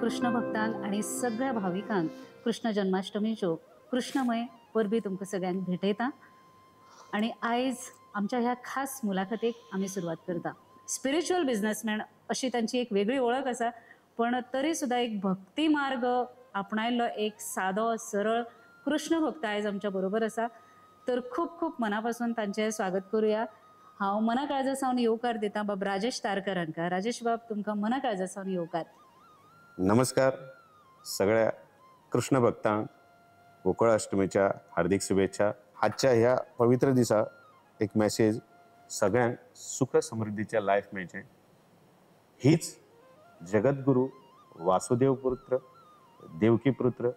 कृष्ण भक्तांक आनी सगळ्या भाविकांक कृष्ण जन्माष्टमीच्यो कृष्णमय परबी तुमकां सगळ्यांक भेटयता आनी आयज आमच्या ह्या खास मुलाखतीक आमी सुरवात करता। स्पिरिच्युअल बिझनेसमॅन अशी तांची एक वेगळी वळख आसा, पण तरी सुद्दां एक भक्ती मार्ग आपणायल्लो एक सादो सरळ कृष्ण भक्त आयज आमच्या बरोबर आसा। तर खूब खूब मनापासून तांचें स्वागत करूया। हांव मना काळजा सावन येवकार दिता बाब राजेश तारकर हांकां। राजेश बाब, तुमकां मना काळजा सावन येवकार। नमस्कार सगळ्या कृष्ण भक्तांक गोकुळ अष्टमीच्या हार्दिक शुभेच्छा। आजच्या ह्या पवित्र दिसा एक मेसेज सगळ्यांक सुख समृद्धीच्या लायफ मेळचें हीच जगद्गुरू वासुदेव पुत्र देवकी पुत्र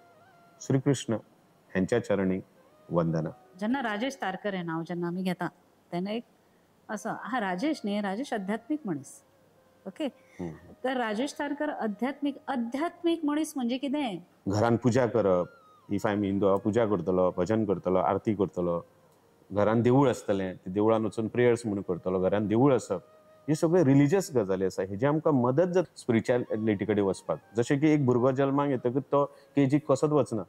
श्रीकृष्ण ह्यांच्या चरणी वंदना। जेन्ना राजेश तारकर हे नाव जेन्ना आमी घेता तेन्ना एक असो हा राजेश न्ही, राजेश आध्यात्मीक मनीस। ओके, तर राजेश तारकर आध्यात्मीक आध्यात्मीक मनीस म्हणजे कितें? घरान पुजा करप, if I am Hindu हांव पुजा करतलो, भजन करतलो, आरती करतलो, घरान देवूळ आसतलें देवळान वचून प्रेयर्स म्हणून करतलो, घरान देवूळ आसप, हे सगळे रिलिजियस गजाली आसा हेजी आमकां मदत जाता स्पिरिच्युअलिटी कडेन वचपाक। जशें की एक भुरगो जल्माक येतकच तो केजीक कसोच वचना,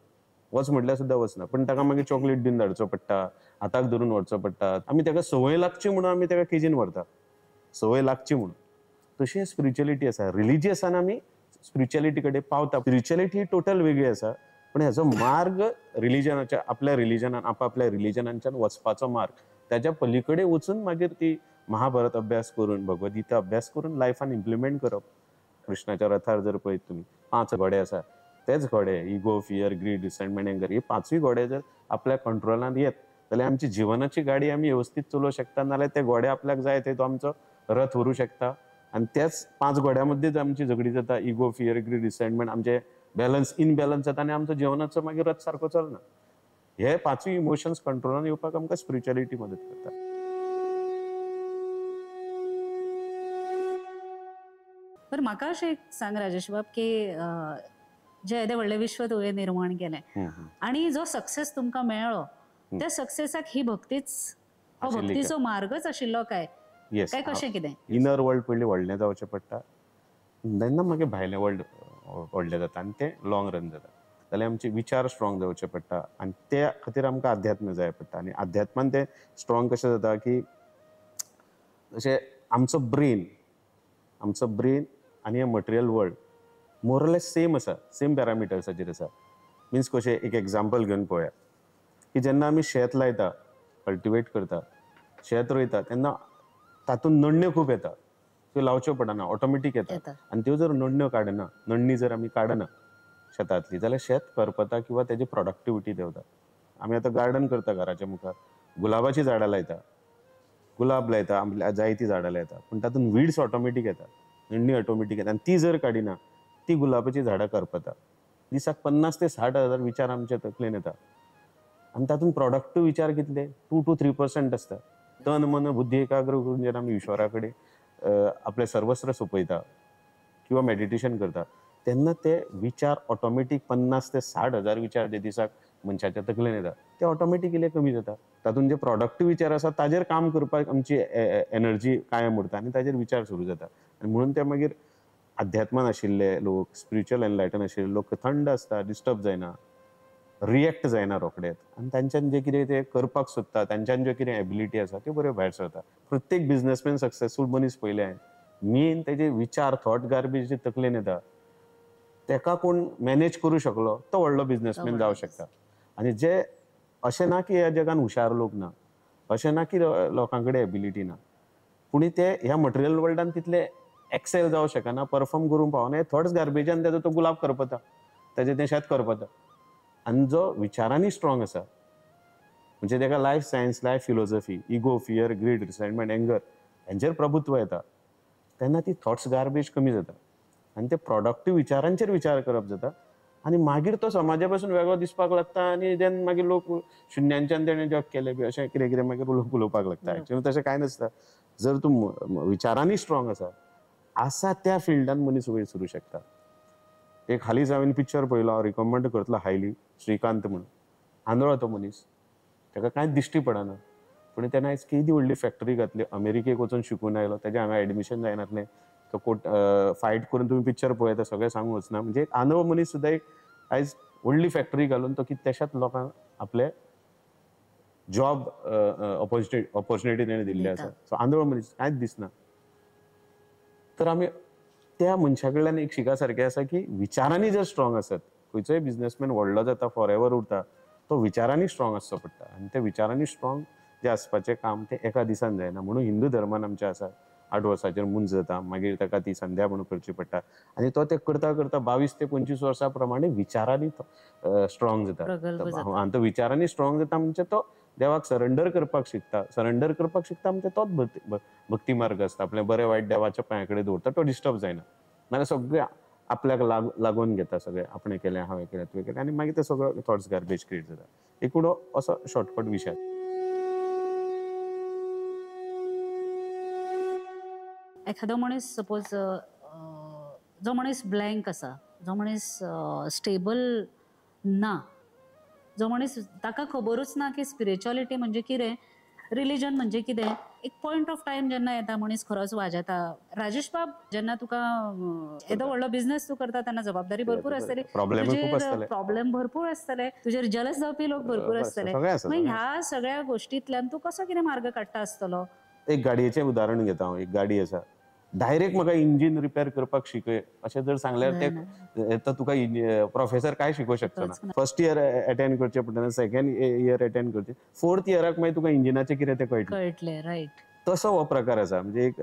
वच म्हटल्यार सुद्दां वचना, पण ताका मागीर चॉकलेट दिवन धाडचो पडटा, हाताक धरून व्हरचो पडटा। आमी ताका संवय लागची म्हणून आमी ताका केजीन व्हरता, संवय लागची म्हणून। तशी स्पिरिच्युअलिटी आसा, रिलिजियसान आमी स्पिरिच्युअलिटी कडेन पावता। स्पिरिच्युअलिटी टोटल वेगळी आसा, पण हेजो मार्ग रिलिजनाच्या आपल्या रिलिजनान आपापल्या रिलिजनांच्यान वचपाचो मार्ग ताच्या पलीकडे वचून मागीर ती महाभारत अभ्यास करून भगवद्गीता अभ्यास करून लायफान इम्प्लिमेंट करप। कृष्णाच्या रथार जर पळयत तुमी 5 घोडे आसा, तेच घोडे ego, fear, greed, resentment, anger हे 5 घोडे जर आपल्या कंट्रोलांत येत जाल्यार आमची जिवनाची गाडी आमी व्यवस्थीत चलोवंक शकता, नाल्यार ते घोडे आपल्याक जाय थंय तो आमचो रथ व्हरूंक शकता। आनी त्याच 5 घोड्या मदींच आमची झगडी जाता, इगो, फियर, ग्रीड, रिसेंटमेंट, आमचे बॅलन्स इनबॅलन्स जाता आनी आमचो जिवनाचो मागीर रथ सारको चलना। हे 5 इमोशन्स कंट्रोलान येवपाक आमकां स्पिरिच्युअलिटी मदत करता। पण म्हाका अशें एक सांग राजेश बाब की जे येदें व्हडलें विश्व तुवें निर्माण केलें आनी जो सक्सेस तुमकां मेळ्ळो त्या सक्सेसाक ही भक्तीच, हो भक्तीचो मार्गच आशिल्लो काय काय कशें कितें? इनर वर्ल्ड पयलीं व्हडलें जावचें पडटा, तेन्ना मागीर भायलें वर्ल्ड व्हडलें जाता आनी तें लॉंग रन जाता। जाल्यार आमचे विचार स्ट्रॉंग जावचे पडटा आनी त्या खातीर आमकां अध्यात्म जाय पडटा। आनी अध्यात्मान तें स्ट्रॉंग कशें जाता की जशें आमचो ब्रेन आनी हें मटेरियल वर्ल्ड मोरलेस सेम आसा, सेम पॅरामिटर्साचेर आसा। मिन्स कशें एक एग्जाम्पल घेवन पळोवया की जेन्ना आमी शेत लायता, कल्टिवेट करता, शेत रोयता तेन्ना तातूंत नडण्यो खूब येता, त्यो लावच्यो पडना, ऑटोमॅटीक येता। आनी त्यो जर नडण्यो काडना, नडणी जर आमी काडना शेतांतली जाल्यार शेत करपता किंवा तेजी प्रोडक्टिविटी देंवता। आमी आतां गार्डन करता, घराच्या मुखार गुलाबाचीं झाडां लायता, गुलाब लायता, आमल्या जायतीं झाडां लायता, पूण तातूंत वीड्स ऑटोमॅटीक येता, नडणी ऑटोमॅटीक येता आनी ती जर काडिना ती गुलाबाचीं झाडां करपता। दिसाक 50 ते 60 हजार विचार आमच्या तकलेन येता आनी तातूंत प्रोडक्टिव विचार कितले 2 to 3% आसता। तन मन बुद्धी एकाग्र करून जेन्ना आमी ईश्वरा कडेन आपलें सर्वस्व सोंपयता किंवा मेडिटेशन करता तेन्ना ते विचार ऑटोमॅटीक 50 ते 60 हजार विचार जे दिसाक मनशाच्या तकलेन येता ते ऑटोमॅटिकली कमी जाता। तातूंत जे प्रोडक्टिव विचार आसा ताजेर काम करपाक आमची एनर्जी कायम उरता आनी ताजेर विचार सुरू जाता। आनी म्हणून ते मागीर अध्यात्मान आशिल्ले लोक, स्पिरिच्युअल एनलायटन आशिल्ले लोक थंड आसता, डिस्टर्ब जायना, रिएक्ट जायना रोखडेच आनी तांच्यान जें कितें ते करपाक सोदता, तांच्यान ज्यो कितें एबिलिटी आसा त्यो बऱ्यो भायर सरता। प्रत्येक बिझनेसमॅन सक्सेसफूल मनीस पळयले हांवें, मेन तेजे विचार थॉट गार्बेज जे तकलेन येता तेका कोण मॅनेज करूं शकलो तो व्हडलो बिझनेसमॅन जावं शकता। आनी जे अशें ना की ह्या जगान हुशार लोक ना, अशें ना की लोकां कडेन एबिलिटी ना, पूण ते ह्या मटेरियल वर्ल्डान तितले एक्सेल जावं शकना, परफॉर्म करूंक पावना, हे थॉट्स गार्बेजान तेजो तो गुलाब करपता, तेजें तें शेत करपता। आनी जो विचारांनी स्ट्रॉंग आसा म्हणजे तेका life science, life philosophy, ego, fear, greed, resentment, anger हेंचेर प्रभुत्व येता तेन्ना ती थॉट्स गार्बेज कमी जाता आनी ते प्रोडक्टिव विचारांचेर विचार करप जाता आनी मागीर तो समाजा पासून वेगळो दिसपाक लागता आनी देन मागीर लोक शुन्यांच्यान तेणें जग केलें बी अशें कितें कितें मागीर लोक उलोवपाक लागता। एक्चुअली तशें कांय नासता, जर तूं विचारांनी स्ट्रॉंग आसा आसा त्या फिल्डान मनीस वयर सरूं शकता। एक हालींच हांवें पिक्चर पळयलो, हांव रिकमेंड करतलो हायली, श्रीकांत म्हणून आंधळो तो मनीस, ताका कांयच दिश्टी पडना, पूण तेणें आयज केदी व्हडली फॅक्टरी घातली, अमेरिकेक वचून शिकून आयलो, तेजें हांगा एडमिशन जायनासलें, तो कोट फायट करून तुमी पिक्चर पळयता, सगळें सांगूंक वचना. म्हणजे एक आंधळो मनीस सुद्दां एक आयज व्हडली फॅक्टरी घालून तो कितल्याशाच लोकांक आपले जॉब ऑपॉर्च्युनिटी तेणें दिल्ली आसा. सो आंधळो मनीस कांयच दिसना. तर आमी त्या मनशा कडल्यान एक शिका सारकें आसा की विचारांनी जर स्ट्रॉंग आसत, खंयचोय बिजनेसमॅन व्हडलो जाता, फॉर एवर उरता, तो विचारांनी स्ट्रॉंग आसचो पडटा. आनी त्या विचारांनी स्ट्रॉंग जें आसपाचें काम तें एका दिसान जायना. म्हणून हिंदू धर्मान आमचें आसा 8 वर्सांचेर मुंज जाता, मागीर ताका ती संध्या म्हणून करची पडटा आनी तो तें करता करता 22 ते 25 वर्सां प्रमाणे विचारांनी स्ट्रॉंग जाता. आनी तो विचारांनी स्ट्रॉंग जाता म्हणजे तो देवाक सरेंडर करपाक शिकता. सरेंडर करपाक शिकता म्हणजे तोच भक्ती मार्ग आसता. आपलें बरें वायट देवाच्या पांया कडेन दवरता, तो डिस्टर्ब जायना. नाल्यार सगळें आपल्याक लागून घेता, सगळें आपणें केलें, हांवें केलें, तुवें केलें, आनी मागीर ते सगळो थॉट्स गार्बेज क्रिएट जाता. एकूण असो शॉर्टकट विशय. एखादो मनीस सपोज जो मनीस ब्लँक आसा, जो मनीस स्टेबल ना, जो मनीस ताका खबरूच ना की स्पिरिच्युअलिटी म्हणजे कितें, रिलिजन म्हणजे कितें, एक पॉयंट ऑफ टायम जेन्ना येता मनीस खरोच वाजेता. राजेश बाब, जेन्ना तुका येदो व्हडलो बिझनेस तूं करता तेन्ना जबाबदारी भरपूर आसतली, प्रॉब्लेम भरपूर आसतले, तुजेर जलस जावपी लोक भरपूर आसतले. मागीर ह्या सगळ्या गोश्टींतल्यान तूं कसो कितें मार्ग काडटा आसतलो? एक गाडयेचें उदाहरण घेता हांव. एक गाडी आसा, डायरेक्ट म्हाका इंजीन रिपेर करपाक शिकय अशें जर सांगल्यार ते तुका प्रोफेसर काय शिकोवंक शकचो ना. फर्स्ट इयर अटेंड करचें पडटलें, सेकंड इयर अटेंड करचें, फोर्थ इयराक मागीर तुका इंजिनाचें कितें तें कळटलें. रायट, तसो हो प्रकार आसा. म्हणजे एक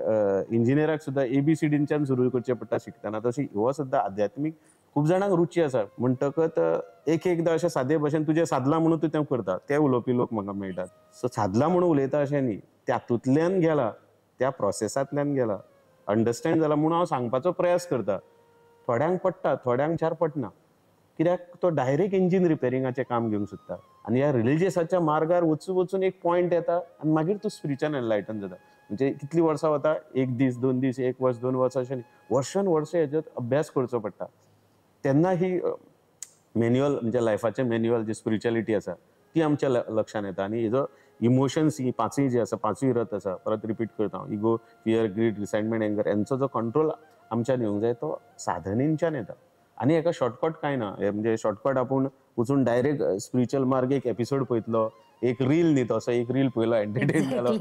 इंजिनियराक सुद्दां ABCDच्यान सुरू करचें पडटा शिकतना, तशी हो सुद्दां आध्यात्मीक खूब जाणांक रुची आसा. म्हणटकच एक एकदां अशें सादे भशेन तुजें सादलां म्हणून तूं तें करता, ते उलोवपी लोक म्हाका मेळटात. सो सादलां म्हणून उलयता अशें न्ही, तातूंतल्यान गेला, त्या प्रोसेसांतल्यान गेला, अंडरस्टँड जाला म्हणून हांव सांगपाचो प्रयास करता. थोड्यांक पडटा, थोड्यांक चार पडना, कित्याक तो डायरेक्ट इंजीन रिपेरिंगाचें काम घेवंक सोदता. आनी ह्या रिलिजियसाच्या मार्गार वचून वचून एक पॉयंट येता आनी मागीर तूं स्पिरिच्युअल एनलायटन जाता. म्हणजे कितलीं वर्सां वता, 1 दीस, 2 दीस, 1 वर्स, 2 वर्सां, अशें न्ही, वर्सान वर्स हेजेर अभ्यास करचो पडटा. तेन्ना ही मॅन्युअल म्हणजे लायफाचें मॅन्युअल जी स्पिरिच्युअलिटी आसा ती आमच्या लक्षांत येता. आनी हेजो इमोशन्स ही पांचूय जी आसा, पांचूय रथ आसा, परत रिपीट करता हांव, ego, fear, greed, resentment, anger, हेंचो जो कंट्रोल आमच्यान येवंक जाय तो साधनेंच्यान येता. आनी हेका शॉर्टकट कांय ना. म्हणजे शॉर्टकट आपूण वचून डायरेक्ट स्पिरिच्युअल मार्ग एक एपिसोड पळयतलो, एक रील न्ही, तसो एक रील पळयलो, एंटरटेन जालो,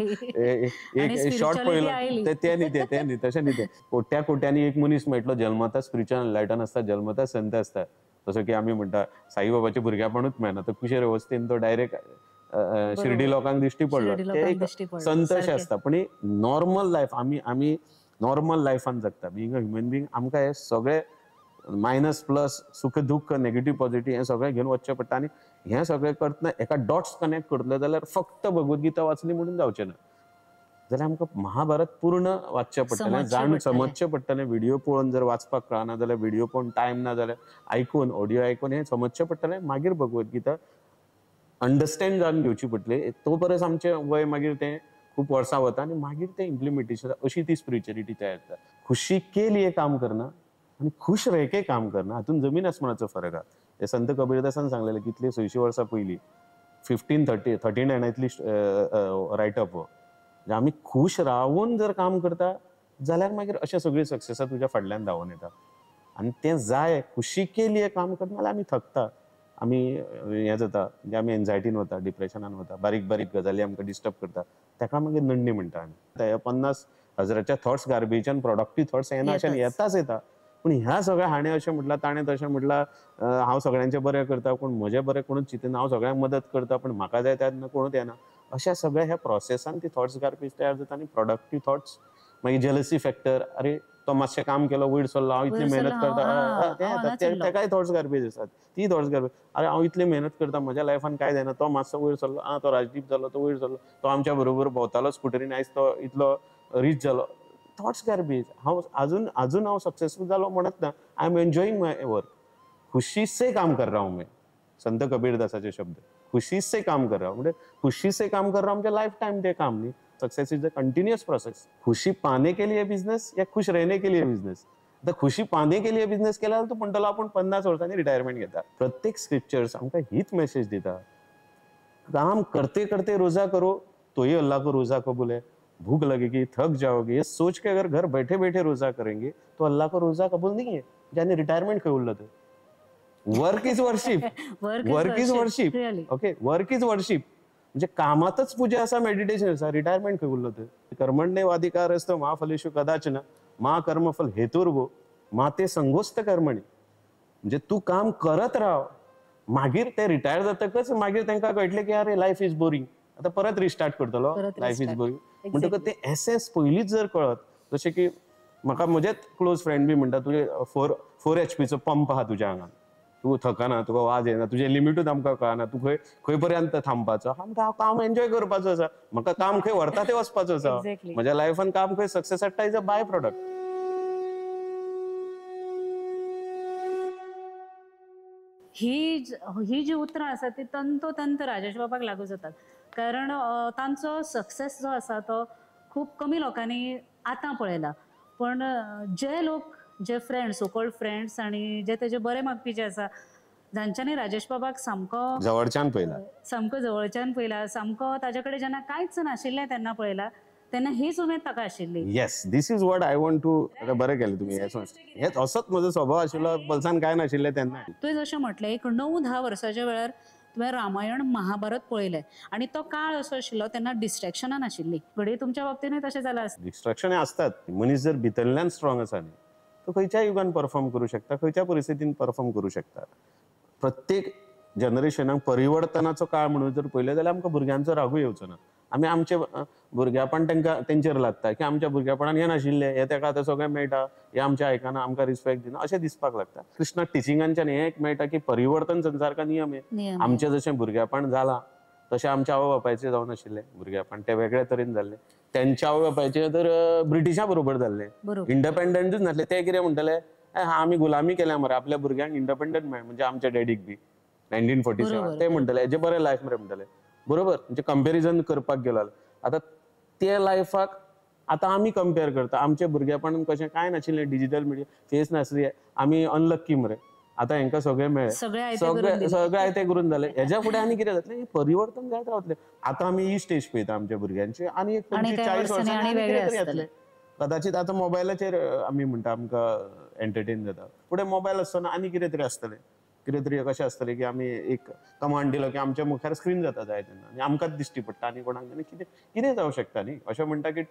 एक शॉर्ट पळयलो, ते न्ही, ते न्ही, तशें न्ही. ते कोट्या कोट्यांनी एक मनीस मेळटलो, जल्मता स्पिरिच्युअल एनलायटन आसता, जल्मता संत आसता. जसो की आमी म्हणटा साईबाबाचें भुरगेपणूच मेळना, तो कुशेर अवस्थेन तो डायरेक्ट शिर्डी लोकांक दिश्टी पडलो, ते एक संत अशें आसता. पण नॉर्मल लायफ आमी नॉर्मल लायफान जगता, बिंग अ ह्युमन बिंग, आमकां हे सगळे मायनस प्लस, सुख दुःख, नेगेटीव पॉझिटीव हें सगळें घेवन वचचें पडटा. आनी हें सगळें करतना एका डॉट्स कनेक्ट करतले जाल्यार फक्त भगवद्गीता वाचली म्हणून जावचें ना, जाल्यार आमकां महाभारत पूर्ण वाचचें पडटलें, जाणून समजचें पडटलें. व्हिडियो पळोवन जर वाचपाक कळना जाल्यार, व्हिडियो पळोवन टायम ना जाल्यार आयकून, ऑडियो आयकून हें समजचें पडटलें. मागीर भगवद्गीता अंडरस्टँड जावन घेवची पडटली. तो परस आमचें वय मागीर तें खूब वर्सां वता आनी मागीर तें इम्प्लिमेंटेशन, अशी ती स्पिरिच्युअलिटी तयार जाता. खुशी के लिए काम करना आनी खुश रह के काम करना हातूंत जमीन आसमानाचो फरक आसा. हे संत कबीरदासान सांगलेलें कितले 600 वर्सां पयलीं, 1539 रायटअप हो. आमी खुश रावून जर काम करता जाल्यार मागीर अशें सगळीं सक्सेसां तुज्या फाटल्यान धांवून येता. आनी तें जाय, खुशी के लिए काम करना जाल्यार आमी थकता, आमी हें जाता, म्हणजे आमी एन्जायटीन वता, डिप्रेशनान वता, बारीक बारीक गजाली आमकां डिस्टर्ब करता, ताका मागीर नडणी म्हणटा आमी. ह्या 50,000च्या थॉट्स गार्बेजान प्रोडक्टीव थॉट्स येना अशें येताच येता. पूण ह्या सगळ्या हाणें अशें म्हटलां, ताणें तशें म्हटलां, हांव सगळ्यांचें बरें करता पूण म्हजें बरें कोणूच चिंतना, हांव सगळ्यांक मदत करता पूण म्हाका जाय तेन्ना कोणूच येना, अशा सगळ्या ह्या प्रोसेसान ती थॉट्स गार्बेज तयार जाता. आनी प्रोडक्टीव थॉट्स मागीर जेलसी फॅक्टर, अरे तो मातशें काम केलो वयर सरलो, हांव इतली मेहनत करता, तेकाय थॉट्स गार्बेज आसात, ती थॉट्स गार्बेज, अरे हांव इतली मेहनत करता म्हज्या लायफान कांय जायना, तो मातसो वयर सरलो, आं तो राजदीप जालो, तो वयर सरलो, तो आमच्या बरोबर भोंवतालो स्कुटरीन, आयज तो इतलो रीच जालो. Thoughts garbage. हांव अजून अजून हांव सक्सेसफूल जालो म्हणत ना, I am enjoying my work, खुशी से काम कर रहा हूं मैं. संत कबीरदासाचे शब्द, खुशी से काम कर रहा हूं, म्हणजे खुशी से काम कर रहा हूं म्हणजे लाइफ टाइम ते काम नहीं. Success is a continuous process. खुशी पाने के लिए बिजनेस या खुश रहने के लिए बिजनेस. तर खुशी पाने के लिए बिजनेस केला तूं म्हणटलो आपूण 50 वर्सांनी रिटायरमेंट घेता. प्रत्येक स्क्रिप्चर्स आमकां हीच मेसेज दिता, काम करते करते रोजा करो तोही अल्लाह को रोजा कबूल है. भूख लगेगी, थक जाओगे, ये सोच के अगर घर बैठे बैठे रोजा करेंगे तो अल्लाह को रोजा कबूल नहीं है। यानी रिटायरमेंट खंय उरलो तो? Work is worship, work is worship, okay, work is worship. म्हणजे कामातच पूजा आसा, मेडिटेशन आसा, रिटायरमेंट खंय उरलो तर? कर्मण्येवाधिकारस्तो मा फलेषु कदाचन मा कर्मफल हेतुर्भो मा ते संगोस्त कर्मणी। म्हणजे तू काम करत राव, मागीर ते रिटायर जातकच मागीर तांकां कळटलें की अरे लायफ is boring, आतां परत रिस्टार्ट करतलो, लायफ is boring. म्हणटकच ते एसेन्स पयलींच जर कळत, जशें की म्हाका म्हजेच क्लोज फ्रेंड बी म्हणटा, तुजे 4 HPचो पंप आहा तुज्या आंगान, तूं थकना, तुका वाज येना, तुजें लिमिटूच आमकां कळना, तूं खंय खंय पर्यंत थांबपाचो। हांव काम एन्जॉय करपाचो आसा, म्हाका काम खंय व्हरता तें वचपाचो आसा, म्हज्या लायफान काम खंय सक्सेस हाडटा is a by product. ही जी उतरां आसा ती तंतोतंत राजेश बाबाक लागू जातात, कारण तांचो सक्सेस जो आसा तो खूब कमी लोकांनी आतां पळयला, पण जे लोक, जे फ्रेंड्स, सो कॉल्ड फ्रेंड्स आनी जे तेजे बरे मागपी जे आसा, जांच्यांनी राजेश बाबाक सामको जवळच्यान पळयला, सामको जवळच्यान पळयला, सामको ताजे कडेन जेन्ना कांयच नाशिल्लें तेन्ना पळयला, तेन्ना हीच उमेद ताका आशिल्ली। Yes, this is what I want to. बरें केलें तुमी हें, असोच म्हजो स्वभाव आशिल्लो, बल्सान कांय नाशिल्लें तेन्ना। तुवें जशें म्हटलें, एक 9-10 वर्साच्या वेळार तुवें रामायण महाभारत पळयलें आनी तो काळ असो आशिल्लो तेन्ना डिस्ट्रेक्शनां नाशिल्लीं, घडये तुमच्या बाबतीनूय तशें जालां आसतलें। डिस्ट्रेक्शन आसतात, मनीस जर भितरल्यान स्ट्रॉंग आसा न्ही तो खंयच्याय युगान परफॉर्म करूं शकता, खंयच्या परिस्थितीन परफॉर्म करूं शकता। प्रत्येक जनरेशनाक परिवर्तनाचो काळ म्हणून जर पळयलें जाल्यार आमकां भुरग्यांचो रागूय येवचो ना। आमी आमचे भुरग्यापण तांकां तेंचेर लागता की आमच्या भुरग्यापणान हें नाशिल्लें, हें ताका आतां सगळें मेळटा, हें आमचें आयकना, आमकां रिस्पेक्ट दिना, अशें दिसपाक लागता। कृष्णा टिचिंगांच्यान हें एक मेळटा की परिवर्तन संसार का नियम आहे। आमचें जशें भुरग्यापण जालां तशें आमच्या आवय बापायचें जावनाशिल्लें भुरग्यापण, तें वेगळे तरेन जाल्लें। तेंच्या आवय बापायचें तर ब्रिटिशां बरोबर जाल्लें, इंडिपेंडंटूच नासलें। ते कितें म्हणटले, आमी गुलामी केल्या मरे, आपल्या भुरग्यांक इंडिपेंडंट मेळ, म्हणजे आमच्या डॅडीक बी 1947 ते म्हणटले हेजें बरें लायफ मरे म्हणटले, बरोबर। म्हणजे कंपेरिजन करपाक गेलो आतां ते लायफाक आतां आमी कंपेर करता, आमच्या भुरगेपणान कशें कांय नाशिल्लें, डिजिटल मिडिया फेस नासली, आमी अनलक्की मरे, आतां हेंकां सगळें मेळ्ळें, सगळें आयतें करून जालें। हेज्या फुडें आनी कितें जातलें, हें परिवर्तन जायत रावतलें। आतां आमी ही स्टेज पळयता आमच्या भुरग्यांची, आनी एक 25-40 वर्सांनी कितें तरी येतलें कदाचित। आतां मोबायलाचेर आमी म्हणटा आमकां एंटरटेन जाता, फुडें मोबायल आसतना आनी कितें तरी आसतलें, कितें तरी कशें आसतलें की आमी एक कमांड दिलो की आमच्या मुखार स्क्रीन जाता जाय तेन्ना आनी आमकांच दिश्टी पडटा आनी कोणाक कितें कितें जावं शकता न्ही। अशें म्हणटा की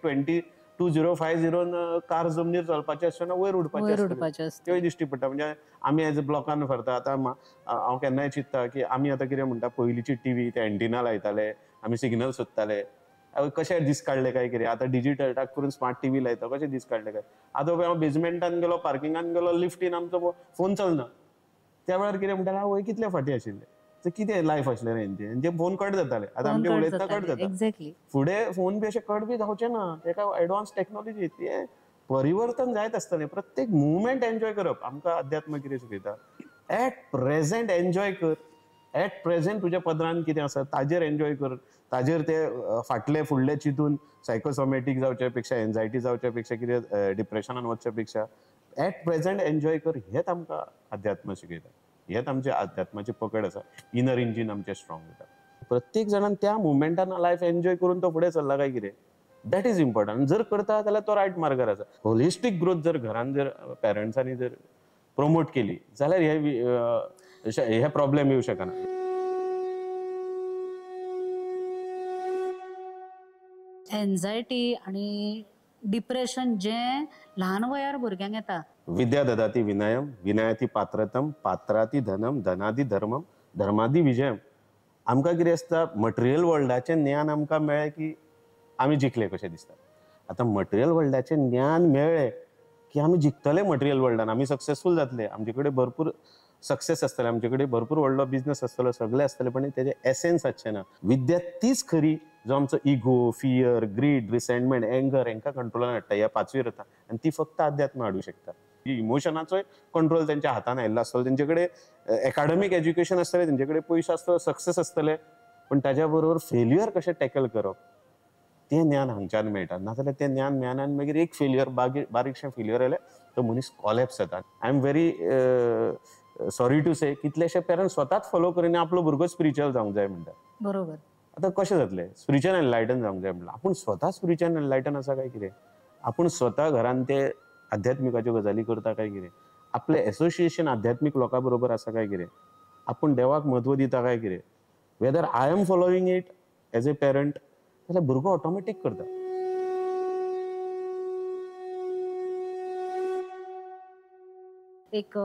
2050 कार जमनीर चलपाचें आसतना वयर उडपाचें आसता, त्योय दिश्टी पडटा। म्हणजे आमी एज ब्लॉकान व्हरता आतां हांव केन्नाय चिंतता की आमी आतां कितें म्हणटा, पयलींची टिवी ते एंटिना लायताले, आमी सिग्नल सोदताले, कशे दीस काडले काय कितें। आतां डिजिटल टाक करून स्मार्ट टिवी लायता, कशे दीस काडले काय। आतां हांव बेजमेंटान गेलो, पार्किंगान गेलो, लिफ्टीन आमचो फोन चलना, त्या वेळार कितें म्हणटाले, आवय कितले फाटीं आशिल्ले, कितें लायफ आशिल्लें रे हेंचें, हेंचे फोन कट जाताले, आतां आमचे उलयतना कट जाता, फुडें फोन बी अशें कट बी जावचें ना, तेका एडवान्स टॅक्नोलॉजी, तें परिवर्तन जायत आसतलें। प्रत्येक मुवमेंट एन्जॉय करप, आमकां अध्यात्म कितें शिकयता, एट प्रेजेंट एन्जॉय कर, एट प्रेजेंट तुज्या पदरान कितें आसा ताजेर एन्जॉय कर, ताजेर ते फाटले फुडले चिंतून सायकोसोमॅटीक जावच्या पेक्षा, एन्जायटी जावच्या पेक्षा, कितें डिप्रेशनान वचच्या पेक्षा एट प्रेजेंट एन्जॉय कर, हेंच आमकां अध्यात्म शिकयता, हेंच आमच्या अध्यात्माची पकड आसा, इनर इंजीन आमचें स्ट्रॉंग जाता। प्रत्येक जाणान त्या मुवमेंटान लायफ एन्जॉय करून तो फुडें चल्ला काय कितें, that is important. जर करता जाल्यार तो रायट मार्गार आसा। होलिस्टीक ग्रोथ जर घरान जर पेरंट्सांनी जर प्रमोट केली जाल्यार हे प्रॉब्लेम येवं शकना। एन्जायटी आनी डिप्रेशन जे ल्हान वयार भुरग्यांक येता। विद्या ददाती विनयम, विनयाती पात्रतम, पात्राती धनम, धनादी धर्मम, धर्मादी विजयम। आमकां कितें आसता, मटेरियल वर्ल्डाचें ज्ञान आमकां मेळ्ळें की आमी जिखले कशें दिसता। आतां मटेरियल वर्ल्डाचें ज्ञान मेळ्ळें की आमी जिखतले मटेरियल वर्ल्डान, आमी सक्सेसफूल जातले, आमचे कडेन भरपूर सक्सेस आसतलें, आमचे कडेन भरपूर व्हडलो बिजनस आसतलो, सगळें आसतलें, पण तेजें एसेन्स आसचें ना। विद्या तीच खरी जो आमचो ego, fear, greed, resentment, anger हांकां कंट्रोलान हाडटा, ह्या पांचूय जाता, आनी ती फक्त अध्यात्म हाडूंक शकता। इमोशनाचोय कंट्रोल तेंच्या हातान आयिल्लो आसतलो, तेंचे कडेन एकाडमीक एज्युकेशन आसतलें, तेंचे कडेन पयशे आसतलो, सक्सेस आसतले, पण ताज्या बरोबर फेल्युअर कशें टॅकल करप तें ज्ञान हांगच्यान मेळटा। नाजाल्यार तें ज्ञान मेळना मागीर एक फेल्युअर, बारीकशें फेल्युअर आयलें तो मनीस कॉलेप्स जाता। I am very sorry to say, कितलेशे पेरंट्स स्वताच फॉलो करिना, आपलो भुरगो स्पिरिच्युअल जावंक जाय म्हणटा। बरोबर, आतां कशें जातलें स्पिरिच्युअल एनलायटन जावंक जाय म्हणल्यार आपूण स्वता स्पिरिच्युअल एनलायटन आसा काय कितें, आपूण स्वता घरान ते आध्यात्मिकाच्यो गजाली करता काय कितें, आपलें एसोसिएशन आध्यात्मीक लोकां बरोबर आसा काय कितें, आपूण देवाक म्हत्व दिता काय कितें, whether I am following it as a parent जाल्यार भुरगो ऑटोमॅटीक करता. एक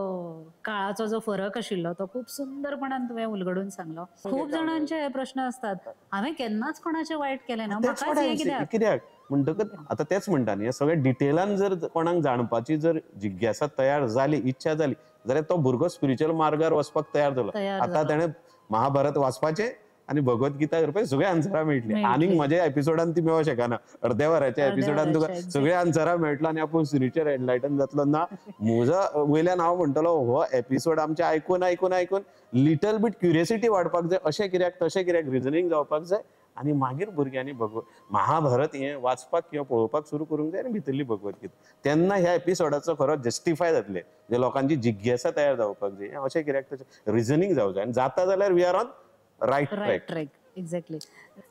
काळाचो जो फरक आशिल्लो तो खूब सुंदरपणान तुवें उलगडून सांगलो. खूब जाणांचे हे प्रश्न असतात, हांवें केन्नाच कोणाचें वायट केलें ना, म्हाकाच हें कित्याक कित्याक म्हणटकच आतां तेच म्हणटा न्ही, हे सगळें डिटेलान जर कोणाक जाणपाची जर जिज्ञासा तयार जाली, इच्छा जाली जाल्यार तो भुरगो स्पिरिच्युअल मार्गार वचपाक तयार जालो. आतां ताणें महाभारत वाचपाचें आनी भगवद्गीता करपाक सगळे आन्सरां मेळटली. आनीक म्हज्या एपिसोडान ती मेळोंक शकना, अर्द्या वराच्या एपिसोडान तुका सगळे आन्सरां मेळटलो आनी आपूण स्पिरिच्युअल एनलायटन जातलो ना. म्हजो वयल्यान हांव म्हणटलो हो एपिसोड आमचे आयकून आयकून आयकून लिटल बीट क्युरियोसिटी वाडपाक जाय, अशें कित्याक तशें कित्याक रिजनींग जावपाक जाय आनी मागीर भुरग्यांनी महाभारत हें वाचपाक किंवा पळोवपाक सुरू करूंक जाय आनी भितरली भगवद्गीता, तेन्ना ह्या एपिसोडाचो खरो जस्टिफाय जातलें. जे लोकांची जिज्ञासा तयार जावपाक जाय, अशें कित्याक तशें रिजनींग जावं जाय आनी जाता जाल्यार we are on right track. Exactly.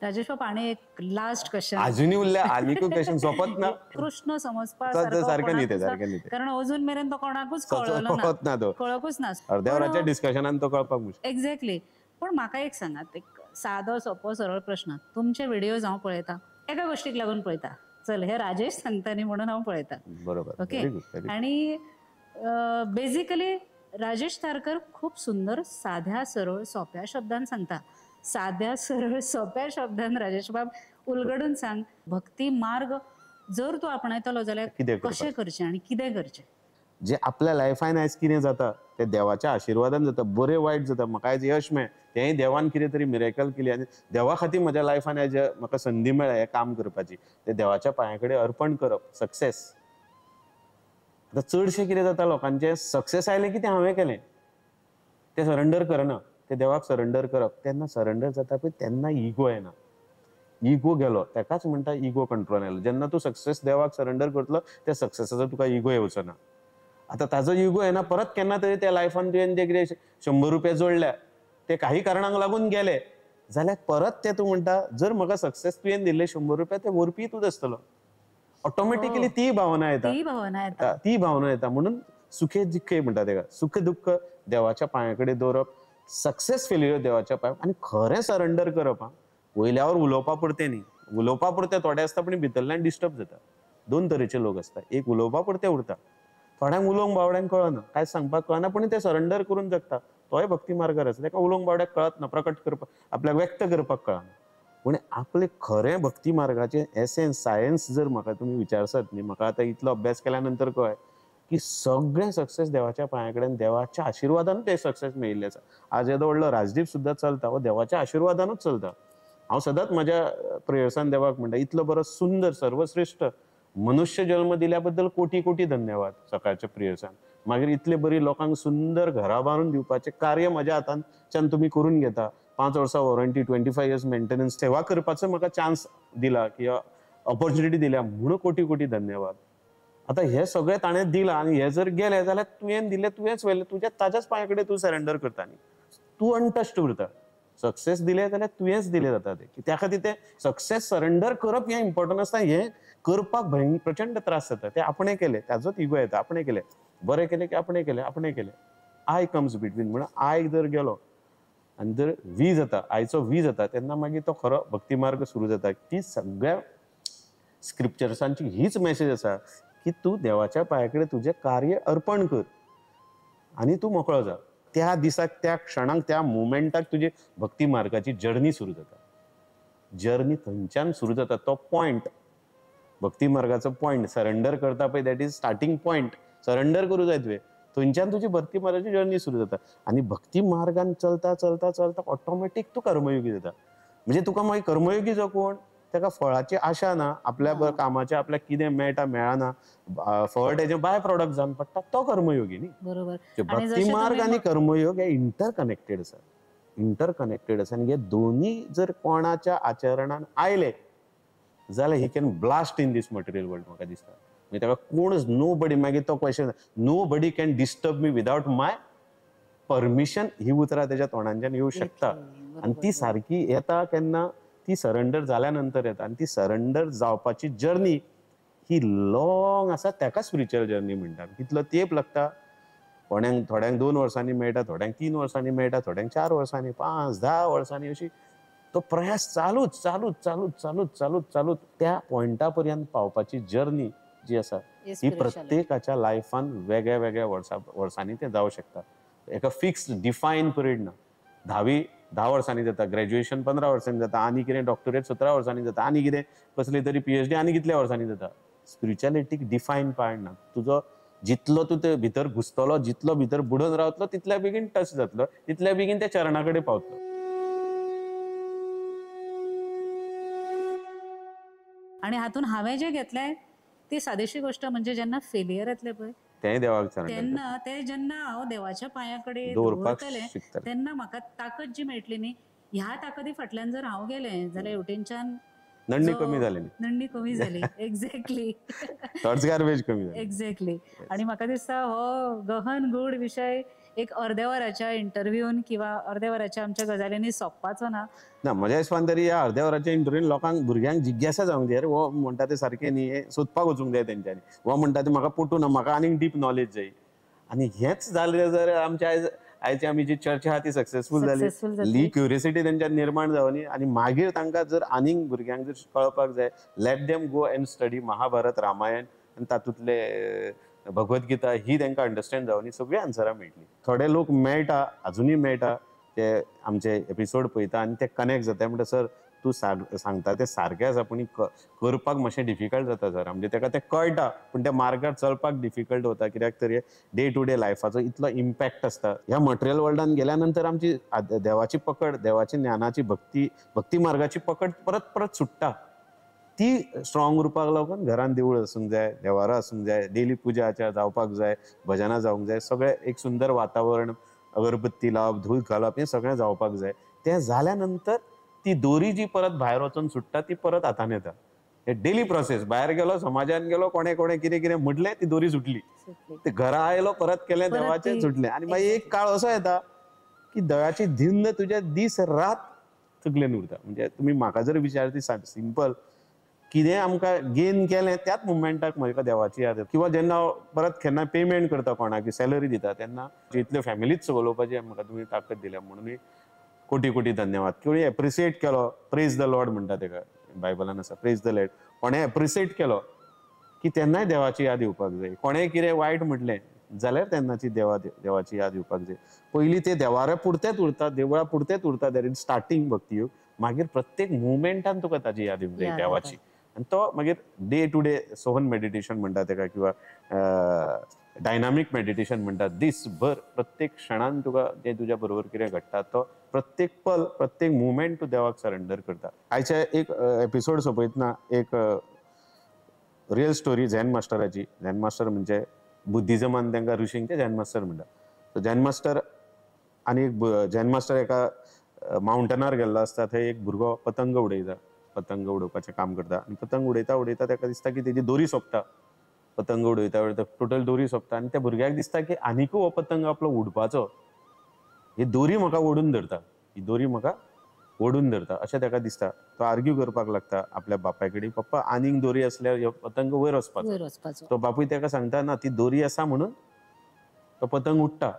Rajesh बाब, आणि एक लास्ट क्वेश्चन अजूनही उरल्या, आनीकूय क्वेश्चन सोंपत ना. कृष्ण समजपा सारकें न्ही तें, सारकें न्ही, कारण अजून मेरेन तो कोणाकूच कळलो ना, तो कळकूच ना, अर्द्या वराच्या डिस्कशनान तो कळपाक मुश्कील. एक्झॅक्टली. पण म्हाका एक सांगात, एक सादो सोपो सरळ प्रश्न, तुमचे व्हिडिओज हांव पळयता, एका गोष्टीक लागून पळयता, चल हे राजेश सांगता न्ही म्हणून हांव पळयता, बरोबर, ओके. आणि बेसिकली राजेश तारकर खूप सुंदर साध्या सरळ सोप्या शब्दान सांगता, साध्या सरळ सोप्या शब्दान राजेश बाब उलगडून सांग, भक्ती मार्ग जर तूं आपणायतलो जाल्यार कशें करचें आनी कितें करचें. जे आपल्या लायफान आयज कितें जाता तें देवाच्या आशिर्वादान जाता, बरें वायट जाता. म्हाका आयज यश मेळ्ळें तेंय देवान कितें तरी मिरेकल केली आनी देवा खातीर म्हज्या लायफान आयज म्हाका संदी मेळ्ळ्या हें काम करपाची, तें देवाच्या पांया कडेन अर्पण करप, सक्सेस. आतां चडशें कितें जाता लोकांचें, सक्सेस आयलें की तें हांवें केलें, तें सरंडर करना, तें देवाक सरंडर करप. तेन्ना सरंडर जाता पळय तेन्ना इगो येना, इगो गेलो, तेकाच म्हणटा इगो कंट्रोल येयलो. जेन्ना तूं सक्सेस देवाक सरंडर करतलो त्या सक्सेसाचो तुका इगो येवचो ना. आतां ताजो इगो येना, परत केन्ना तरी त्या लायफान तुवें जे कितें 100 रुपया जोडल्या ते काही कारणांक लागून गेले जाल्यार परत ते तूं म्हणटा जर म्हाका सक्सेस तुवें दिल्ले 100 रुपया ते व्हरपी तूंच आसतलो, ऑटोमॅटिकली ती भावना येता, ती भावना येता. म्हणून सुखे दुख्खे म्हणटा तेका, सुख दुख्ख देवाच्या पांया कडेन दवरप, सक्सेस फेल्युअर देवाच्या पांया, आनी खरें सरंडर करप. हा, वयल्यावर उलोवपा पुरतें न्ही, उलोवपा पुरतें थोडे आसता पूण भितरल्यान डिस्टर्ब जाता. दोन तरेचे लोक आसता, एक उलोवपा पुरतें उरता, थोड्यांक उलोवंक बावड्यांक कळना, कांय सांगपाक कळना, पूण ते सरंडर करून जगता, तोय भक्ती मार्गार आसा. ताका उलोवंक बावड्याक कळत ना, प्रकट करपाक आपल्याक व्यक्त करपाक कळना. पूण आपले खरें भक्ती मार्गाचें एसेन्स सायन्स जर म्हाका तुमी विचारसात न्ही, म्हाका आतां इतलो अभ्यास केल्या नंतर कळ्ळें की सगळें सक्सेस देवाच्या पांया कडेन, देवाच्या आशिर्वादान तें सक्सेस मेळिल्लें आसा. आज येदो व्हडलो राजदीप सुद्दां चलता हो देवाच्या आशिर्वादानूच चलता. हांव सदांच म्हज्या प्रेयर्सान देवाक म्हणटा, इतलो बरो सुंदर सर्वश्रेश्ठ मनुष्य जल्म दिल्या बद्दल कोटी कोटी धन्यवाद सकाळच्या प्रेयर्सान. मागीर इतले बरी लोकांक सुंदर घरां बांदून दिवपाचें कार्य म्हज्या हातांतल्यान तुमी करून घेता. 5 वर्सां वॉरंटी, 25 इयर्स मेंटेनन्स, सेवा करपाचो म्हाका चान्स दिला किंवा ऑपॉर्च्युनिटी दिल्या म्हणून कोटी कोटी धन्यवाद. आतां हें सगळें ताणें दिलां आनी हें जर गेलें जाल्यार तुवें दिलें, तुवेंच व्हेलें, तुज्या ताज्याच पांया कडेन तूं सरेंडर करता न्ही, तूं अनटच्ड उरता. सक्सेस दिलें जाल्यार तुवेंच दिलें जाता तें, त्या खातीर तें सक्सेस सरेंडर करप हें इम्पॉर्टंट आसता. हें करपाक प्रचंड त्रास जाता, तें आपणें केलें ताजोच इगो येता, आपणें केलें बरें केलें की आपणें केलें, आपणें केलें, I comes between. म्हणून I जर गेलो आनी जर we जाता, आयचो we जाता, तेन्ना मागीर तो खरो भक्ती मार्ग सुरू जाता. ती सगळ्या स्क्रिप्चर्सांची हीच मॅसेज आसा की तूं देवाच्या पांया कडेन तुजें कार्य अर्पण कर आनी तूं मोकळो जा. त्या दिसाक, त्या क्षणाक, त्या मुमेंटाक तुजी भक्ती मार्गाची जर्नी सुरू जाता. जर्नी थंयच्यान सुरू जाता. तो पॉयंट, भक्ती मार्गाचो पॉयंट सरेंडर करता पळय, that is starting point. Surrender करूं जाय तुवें, थंयच्यान तुजी भक्ती मार्गाची जर्नी सुरू जाता. आनी भक्ती मार्गान चलता चलता चलता ऑटोमॅटीक तूं कर्मयोगी जाता. म्हणजे तुका मागीर कर्मयोगी जो कोण, ताका फळाची आशा ना, आपल्या कामाचें आपल्याक कितें मेळटा मेळना, फळ तेजें बाय प्रोडक्ट जावन पडटा, तो कर्मयोगी न्ही. बरोबर. भक्ती मार्ग आनी कर्मयोग हे इंटरकनेक्टेड आसा, इंटरकनेक्टेड आसा. आनी हे दोनी जर कोणाच्या आचरणान आयले जाल्यार he can blast in this material world. म्हाका दिसता मागीर ताका कोणच, नो बडी, मागीर तो question, nobody can disturb me without my permission, ही उतरां तेज्या तोंडांच्यान येवं शकता. आनी ती सारकी येता केन्ना, ती सरंडर जाल्या नंतर येता आनी ती सरंडर जावपाची जर्नी ही लॉंग आसा, ताका स्पिरिच्युअल जर्नी म्हणटा. कितलो तेंप लागता, कोणाक थोड्यांक 2 वर्सांनी मेळटा, थोड्यांक 3 वर्सांनी मेळटा, थोड्यांक 4 वर्सांनी, 5, 10 वर्सांनी, अशी तो प्रयास चालूच चालूच चालूच चालूच चालूच चालूच त्या पॉयंटा पर्यंत पावपाची जर्नी जी आसा ही प्रत्येकाच्या लायफान वेगळ्या वेगळ्या वर्सांनी तें जावं शकता. एका फिक्स डिफायन पिरियड ना. 10 वर्सांनी जाता, ग्रॅज्युएशन 15 वर्सांनी जाता, आनी कितें डॉक्टरेट 17 वर्सांनी जाता, आनी कितें कसली तरी PhD आनी कितल्या वर्सांनी जाता. स्पिरिच्युअलिटीक डिफायन पार्ट ना. तुजो जितलो तूं ते भितर घुसतलो, जितलो भितर बुडून रावतलो, तितल्या बेगीन टच जातलो, तितल्या बेगीन त्या चरणा कडेन पावतलो. आनी हातून हांवें जें घेतलें ती सादेशी गोष्ट म्हणजे जेन्ना फेलियर येतलें पळय तें देवाक तेन्ना ते जेन्ना हांव देवाच्या पांया कडेन दवरतलें तेन्ना म्हाका ताकद जी मेळटली न्ही, ह्या ताकदी फाटल्यान जर हांव गेलें जाल्यार हेवटेनच्यान नडणी कमी जाली, नडणी कमी जाली. एक्झॅक्टली, थॉट्स गार्बेज कमी जाली. एक्झॅक्टली. आनी म्हाका दिसता हो गहन गूढ विशय एक अर्द्या वराच्या इंटरव्यून किंवा अर्द्या वराच्या आमच्या गजालींनी सोंपपाचो ना. ना, म्हज्या हिसपान तरी ह्या अर्द्या वराच्या इंटरव्यून लोकांक भुरग्यांक जिज्ञासा जावंक जाय, अरे हो म्हणटा तें सारकें न्ही, हें सोदपाक वचूंक जाय तेंच्यांनी, हो म्हणटा तें म्हाका पटूं ना, म्हाका आनीक डीप नॉलेज जाय. आनी हेंच जालें जर आमच्या आयची आमी जी चर्चा आहा ती सक्सेसफूल जाली, ही क्युरियोसिटी तेंच्यान निर्माण जावनी. आनी मागीर तांकां जर आनीक भुरग्यांक जर कळपाक जाय, let them go and study Mahabharata, Ramayana आनी तातूंतले भगवद्गीता, ही तांकां अंडरस्टँड जावनी सगळीं आन्सरां मेळटली. थोडे लोक मेळटा, अजुनूय मेळटा, ते आमचे एपिसोड पळयता आनी ते कनेक्ट जाता, म्हणटा सर तूं सांगता तें सारकें आसा, पूण करपाक मातशें डिफिकल्ट जाता सर. म्हणजे ताका तें कळटा पूण त्या मार्गार चलपाक डिफिकल्ट वता, कित्याक तर डे टू डे लायफाचो इतलो इम्पॅक्ट आसता. ह्या मटेरियल वर्ल्डान गेल्या नंतर आमची देवाची पकड, देवाची ज्ञानाची भक्ती, भक्ती मार्गाची पकड परत परत सुट्टा. ती स्ट्रॉंग उरपाक लागून घरान देवूळ आसूंक जाय, देवारो आसूंक जाय, डेली पुजा आचार जावपाक जाय, भजनां जावंक जाय, सगळें एक सुंदर वातावरण, अगरबत्ती लावप, धूप घालप, हें सगळें जावपाक जाय. तें जाल्या नंतर ती दोरी जी परत भायर वचून सुट्टा ती परत हातान येता. हे डेली प्रोसेस. भायर गेलो, समाजान गेलो, कोणें कोणें कितें कितें म्हटलें, ती दोरी सुटली, ते घरा आयलो, परत केलें देवाचें, सुटलें. आनी मागीर एक काळ असो येता की देवाची धिन्न तुज्या दीस रात तकलेन उरता. म्हणजे तुमी म्हाका जर विचारती सिंपल कितें आमकां गेन केलें त्याच मुवमेंटाक म्हाका देवाची याद येता. किंवा जेन्ना हांव परत केन्ना पेमेंट करता, कोणाक सॅलरी दिता, तेन्ना इतल्यो फॅमिलीच चलोवपाची म्हाका तुमी ताकद दिल्या म्हणून कोटी कोटी धन्यवाद. किंवा एप्रिसिएट केलो, प्रेज the Lord म्हणटा तेका, बायबलान आसा प्रेज the Lord. कोणें एप्रिसिएट केलो की तेन्नाय देवाची याद येवपाक जाय. कोणें कितें वायट म्हटलें जाल्यार तेन्नाची देवाची याद येवपाक जाय. पयलीं ते देवाऱ्या पुरतेच उरता, देवळा पुरतेच उरता, that is starting भक्ती. मागीर प्रत्येक मुवमेंटान तुका ताजी याद येवंक जाय देवाची. आनी तो मागीर day to day Sohan meditation म्हणटा तेका, किंवा डायनामीक मेडिटेशन म्हणटा. दीसभर प्रत्येक क्षणान तुका जें तुज्या बरोबर कितें घडटा तो प्रत्येक पल, प्रत्येक मुवमेंट तूं देवाक सरेंडर करता. आयच्या एक एपिसोड सोंपयतना एक रियल स्टोरी झॅन मास्टराची. झॅन मास्टर म्हणजे बुद्धिजमान तांकां ऋषींक ते झॅन मास्टर म्हणटा. सो झॅन मास्टर आनी एक झॅन मास्टर एका माउंटनार गेल्लो आसता, थंय एक भुरगो पतंग उडयता, पतंग उडोवपाचें काम करता. आनी पतंग उडयता उडयता ताका दिसता की तेजी दोरी सोंपता. पतंग उडयता उडयता टोटल दोरी सोंपता आनी त्या भुरग्याक दिसता की आनीकूय हो पतंग आपलो उडपाचो, ही दोरी म्हाका ओडून धरता, ही दोरी म्हाका ओडून धरता अशें ताका दिसता. तो आर्ग्यू करपाक लागता आपल्या बापाय कडेन, पप्पा आनीक दोरी आसल्यार हो पतंग वयर वचपाचो. तो बापूय ताका सांगता ना, ती दोरी आसा म्हणून तो पतंग उडटा,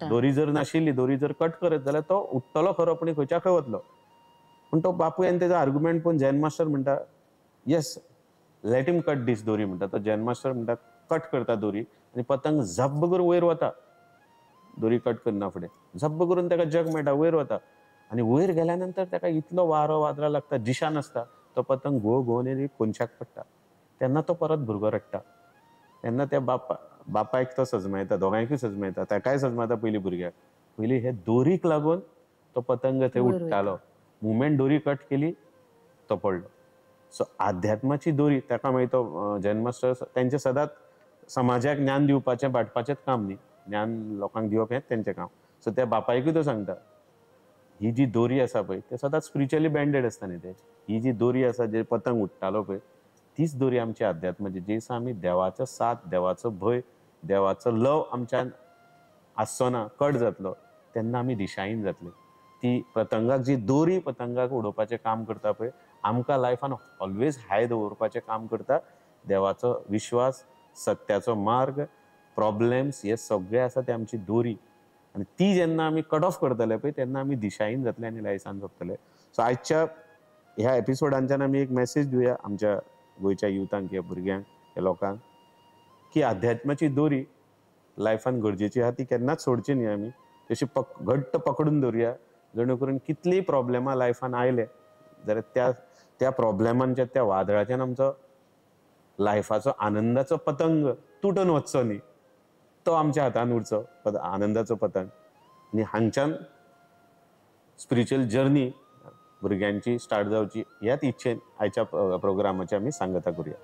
दोरी जर नाशिल्ली, दोरी जर कट करत जाल्यार तो उडटलो खरो पूण खंयच्या खंय वतलो. पूण तो बापूय आनी तेजो आर्ग्युमेंट पळोवन झॅन मास्टर म्हणटा yes let him cut this दोरी म्हणटा. तो झॅन मास्टर म्हणटा कट करता दोरी आनी पतंग झब्ब करून वयर वता. दोरी कट करना फुडें झब्ब करून ताका जग मेळटा, वयर वता. आनी वयर गेल्या नंतर ताका इतलो वारो वादळा लागता, दिशा नासता, तो पतंग घोव घोवन एक कोनशाक पडटा. तेन्ना तो परत भुरगो रडटा. तेन्ना त्या बापायक तो सजमायता, दोगांयकूय सजमायता, ताकाय सजमायता पयलीं भुरग्याक. पयलीं हे दोरीक लागून तो पतंग थंय उडटालो, मुवमेंट दोरी कट केली तो पडलो. सो आध्यात्माची दोरी ताका मागीर तो झॅन मास्टर तेंचे सदांच समाजाक ज्ञान दिवपाचें वांटपाचेंच काम न्ही, ज्ञान लोकांक दिवप हेंच तेंचें काम. सो त्या बापायकूय तो सांगता ही जी दोरी आसा पळय ते सदांच स्पिरिच्युअली बँडेड आसता न्ही ते, ही जी दोरी आसा जे पतंग उडटालो पळय तीच दोरी आमची आध्यात्माची. जे दिसा आमी देवाचो साथ, देवाचो भंय, देवाचो लव आमच्यान आसचो ना, कट जातलो, तेन्ना आमी दिशाहीन जातले. ती पतंगाक जी दोरी पतंगाक उडोवपाचें काम करता पळय, आमकां लायफान ऑलवेज हाय दवरपाचें काम करता. देवाचो विश्वास, सत्याचो मार्ग, प्रॉब्लेम्स हे सगळे आसा ते आमची दोरी, आनी ती जेन्ना आमी कट ऑफ करतले पळय तेन्ना आमी दिशाहीन जातले आनी लायसान सोंपतले. सो आयच्या ह्या एपिसोडांच्यान आमी एक मॅसेज दिवया आमच्या गोंयच्या युथांक, ह्या भुरग्यांक, ह्या लोकांक की अध्यात्माची दोरी लायफान गरजेची आहा, ती केन्नाच सोडची न्ही. आमी तशी घट्ट पकडून दवरुया, जेणे करून कितलीय प्रॉब्लेमां लायफान आयले जाल्यार त्या त्या प्रॉब्लेमांच्या त्या वादळाच्यान आमचो लायफाचो आनंदाचो पतंग तुटून वचचो न्ही, तो आमच्या हातान उरचो आनंदाचो पतंग. आनी हांगच्यान स्पिरिच्युअल जर्नी भुरग्यांची स्टार्ट जावची ह्याच इच्छेन आयच्या प्रोग्रामाची आमी सांगता करुया.